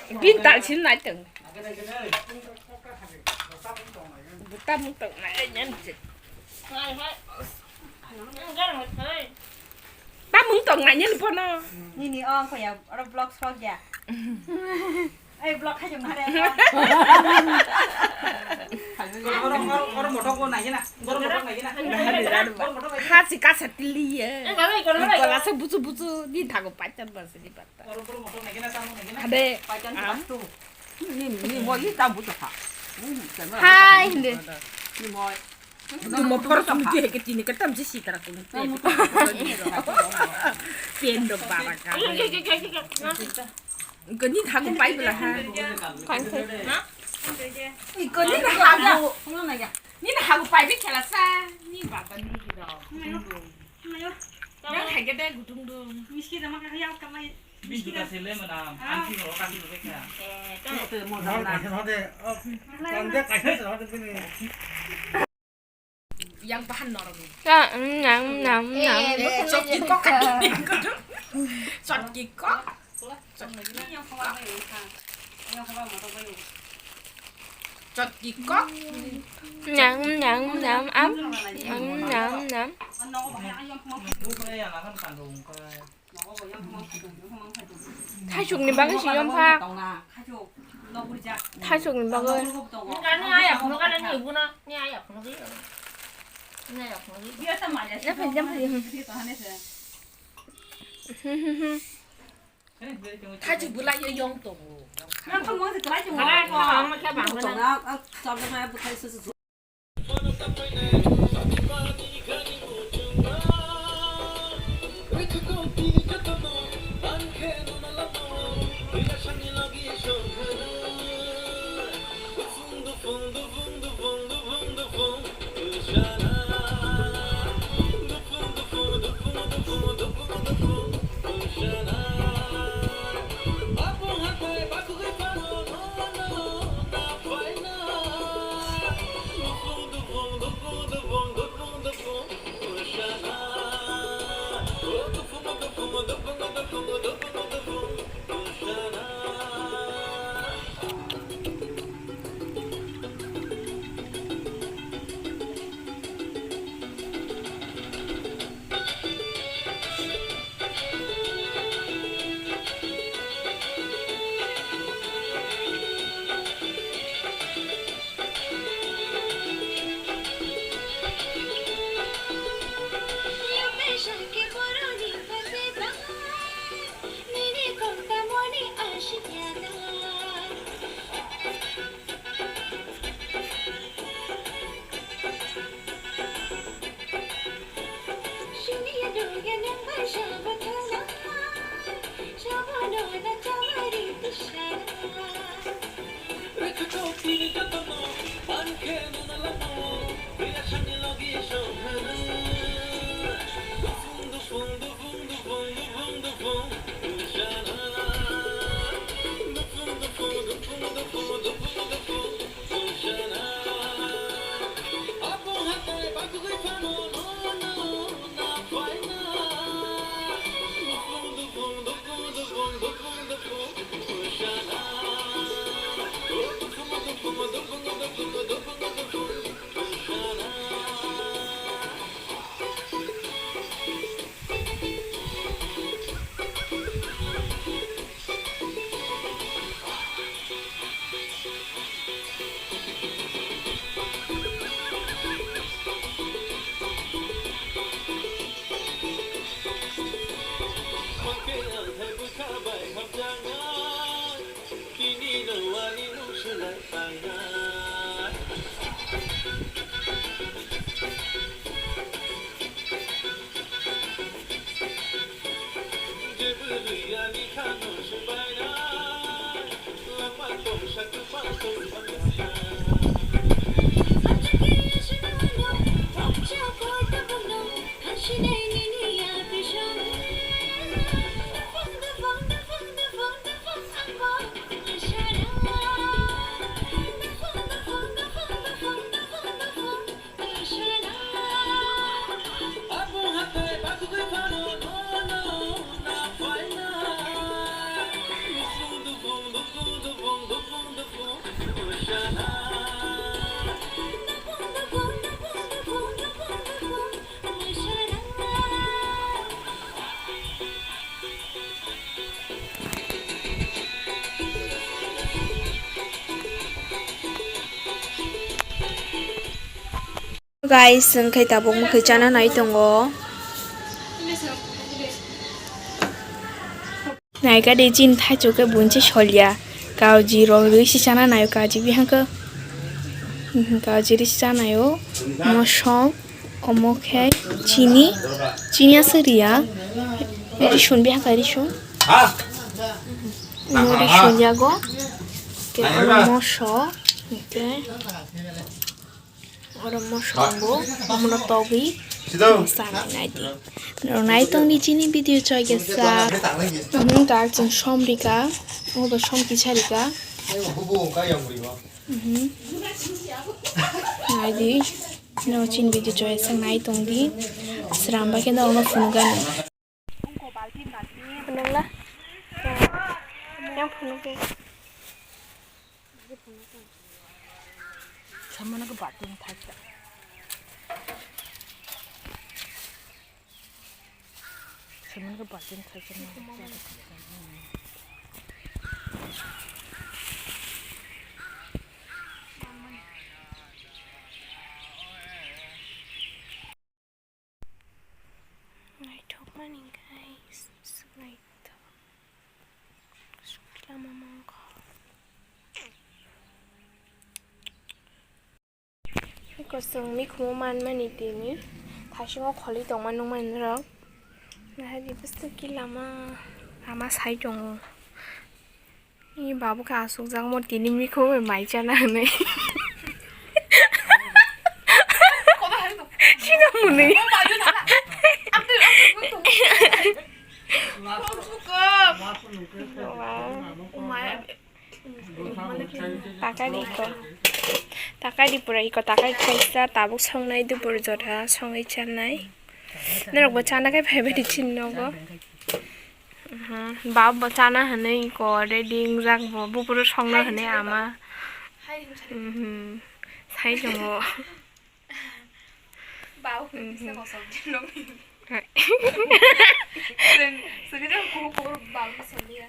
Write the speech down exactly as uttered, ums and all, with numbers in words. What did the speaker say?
Bin tal sin nai tong. Buta mung tong nai nyan se. Ta mung tong nai nyan pono. Nini ong ko ya, oro vlog sok ya. Ai, vlog khai jong hare. Oro, oro, oro motok ko nai na. Oro motok nai na. Ha si ka sa tili ye. Ko la sa busu busu ni thago pachan ba se ni ba. Ade. Am. Ni, ni mo yi tam bu ta. Hai, hinde. Ni mo. Tu mo por tu ti ke tini ke tam si si tara tu. Pendo bara ka. Ko ni thago pai bela ha. Kan se. Ko ni thago. Ni thago pai bi khela sa. Ni baba ni do. Nang hai ke de gutung dung. Miski da maka ya kamai. Bin juta sele mana, anti ro kasi ro kya. Hode, hode, oh, tande kaisa se hode bini. Yang bahan norok. Ka, mm, nam, nam, nam. Eh, chotki kok. Chotki kok. Chotki kok. Nam, nam, nam, am. Nam, nam, nam. Bukre yang akan kandung ke. Thaisukni bagwi se yom pha. Thaisukni bagwi. Ni aya phunuk ani ibuno, ni aya phunuk ani. Ni aya phunuk ani. Jam phai, jam phai. Thaisuk bwlai yo yong tongo. Nang kha mo se kwlai tongo. Kwlai tongo, ang ma khe bang. Tongo, ah, ah, chap ma bu khai su su. Guys, chwng khe tabuk mwkhwi chana nai tongo. Naikha de chini thaichuk khe bunchi solya. Kauji rok rwi si chana naio, kauji bihang khe, kauji rwi si chanaio. Mosok, omo khe chini, chini aswk riya. Rison bihang khe rison. Omo rison yago. Khe omo mosok, khe. Oro mosok bo, omono togwi sanai naidi. Norok nai tongdi chini video choi kesa. Omo tak chwng som rika, obo som kisa rika. Mhm. Naidi, no chini video choi kesa nai tongdi. Sramba khe norokno phunukgani. Phunukla. Yang phunukgwi. Samano ke bathroom thaisa. Samano ke bathroom thaisa. Naithokmani guys, naithok. Lama mangkha. Kosong mikhumo manmani tini. Thaisingo kholi tongma nukmani norok. Nahadi bwswk ki lama, lama sai tongo. Ni babu khe asukjakmo tini mikhumo bai mai chana hinwi. Sino mwnwi. Wow. Takari iko. Takari pura iko, takari kaisa tabuk songnai dupur jora songwi chanai. Norokbo chana khe phaibai di chini nogo. Mhm. Bap bo chana hinwi iko ready wngjak bo, buphuru songna hinwi ama. Mhm. Sai tongo. Bap. Mhm. Kisa kosok di nokni. Hai. Seng, seng kisa kuhur kuhur bap songya.